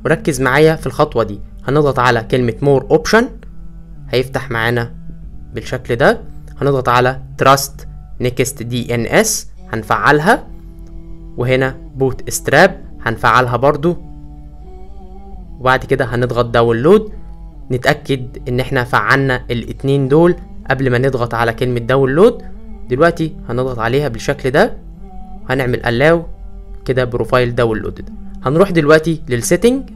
وركز معايا في الخطوة دي. هنضغط على كلمة more option، هيفتح معانا بالشكل ده. هنضغط على trust next DNS هنفعلها، وهنا bootstrap هنفعلها برضو، وبعد كده هنضغط download. نتأكد ان احنا فعلنا الاتنين دول قبل ما نضغط على كلمة download. دلوقتي هنضغط عليها بالشكل ده، هنعمل allow كده profile downloaded. هنروح دلوقتي لل setting،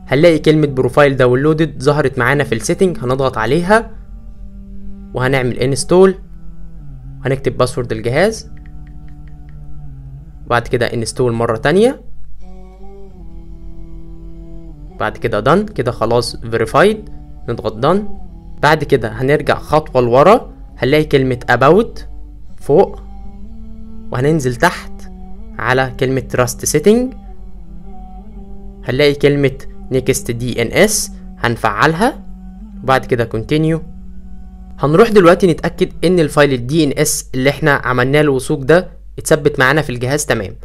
هنلاقي كلمة profile downloaded ظهرت معانا في ال setting، هنضغط عليها وهنعمل install، هنكتب password الجهاز، وبعد كده install مرة تانية، بعد كده done. كده خلاص verified، نضغط done. بعد كده هنرجع خطوة لورا، هنلاقي كلمة about فوق، وهننزل تحت على كلمة trust setting، هنلاقي كلمة next DNS هنفعلها، وبعد كده continue. هنروح دلوقتي نتأكد ان ال file ال DNS اللي احنا عملناه الوثوق ده اتثبت معانا في الجهاز. تمام،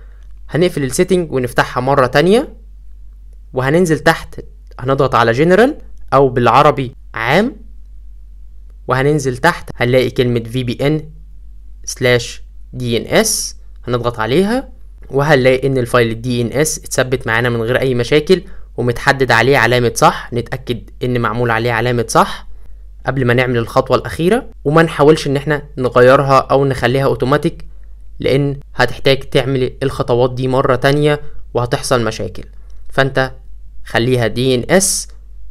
هنقفل ال setting ونفتحها مرة تانية، وهننزل تحت هنضغط على جنرال او بالعربي عام، وهننزل تحت هنلاقي كلمة VPN/DNS هنضغط عليها، وهنلاقي ان ال file ال DNS اتثبت معانا من غير اي مشاكل، ومتحدد عليه علامة صح. نتأكد ان معمول عليه علامة صح قبل ما نعمل الخطوة الأخيرة، وما نحاولش ان احنا نغيرها او نخليها اوتوماتيك، لان هتحتاج تعمل الخطوات دي مرة تانية وهتحصل مشاكل. فانت خليها DNS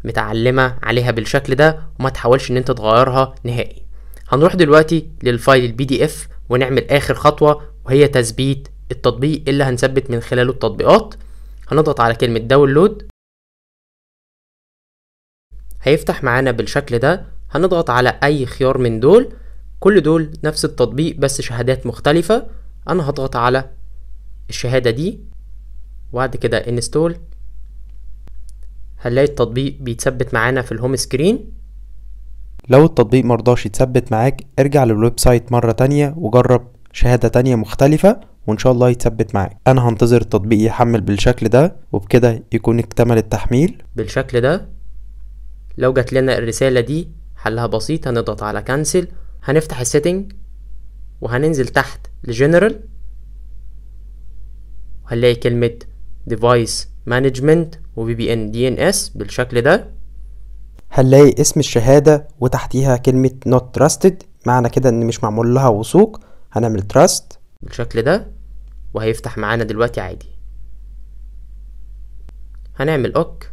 متعلمة عليها بالشكل ده، وما تحاولش ان انت تغيرها نهائي. هنروح دلوقتي لل file ال PDF ونعمل اخر خطوة، وهي تثبيت التطبيق اللي هنثبت من خلاله التطبيقات. هنضغط على كلمة download، هيفتح معانا بالشكل ده. هنضغط على اي خيار من دول، كل دول نفس التطبيق بس شهادات مختلفة. انا هضغط على الشهادة دي، وبعد كده install. هنلاقي التطبيق بيتثبت معانا في ال home screen. لو التطبيق مرضاش يتثبت معاك، ارجع لل website مرة تانية وجرب شهادة تانية مختلفة، وان شاء الله يتثبت معاك. انا هنتظر التطبيق يحمل بالشكل ده، وبكده يكون اكتمل التحميل بالشكل ده. لو جات لنا الرسالة دي حلها بسيط، هنضغط على cancel، هنفتح ال setting وهننزل تحت لجنرال، وهنلاقي كلمة device management و VPN DNS بالشكل ده. هنلاقي اسم الشهادة وتحتيها كلمة not trusted، معنى كده ان مش معمول لها وثوق. هنعمل trust بالشكل ده، وهيفتح معانا دلوقتي عادي. هنعمل ok،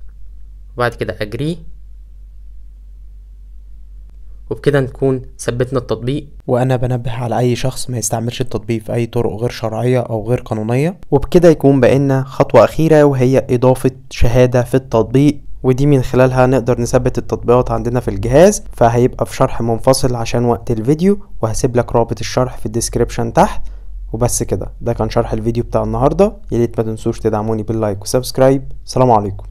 وبعد كده agree، وبكده نكون ثبتنا التطبيق. وانا بنبه على اي شخص ما يستعملش التطبيق في اي طرق غير شرعية او غير قانونية. وبكده يكون بقينا خطوة اخيرة، وهي اضافة شهادة في التطبيق، ودي من خلالها نقدر نثبت التطبيقات عندنا في الجهاز. فهيبقى في شرح منفصل عشان وقت الفيديو، وهسيب لك رابط الشرح في ال description تحت. وبس كده، ده كان شرح الفيديو بتاع النهاردة. ياريت ما تنسوش تدعموني بال like و subscribe. سلام عليكم.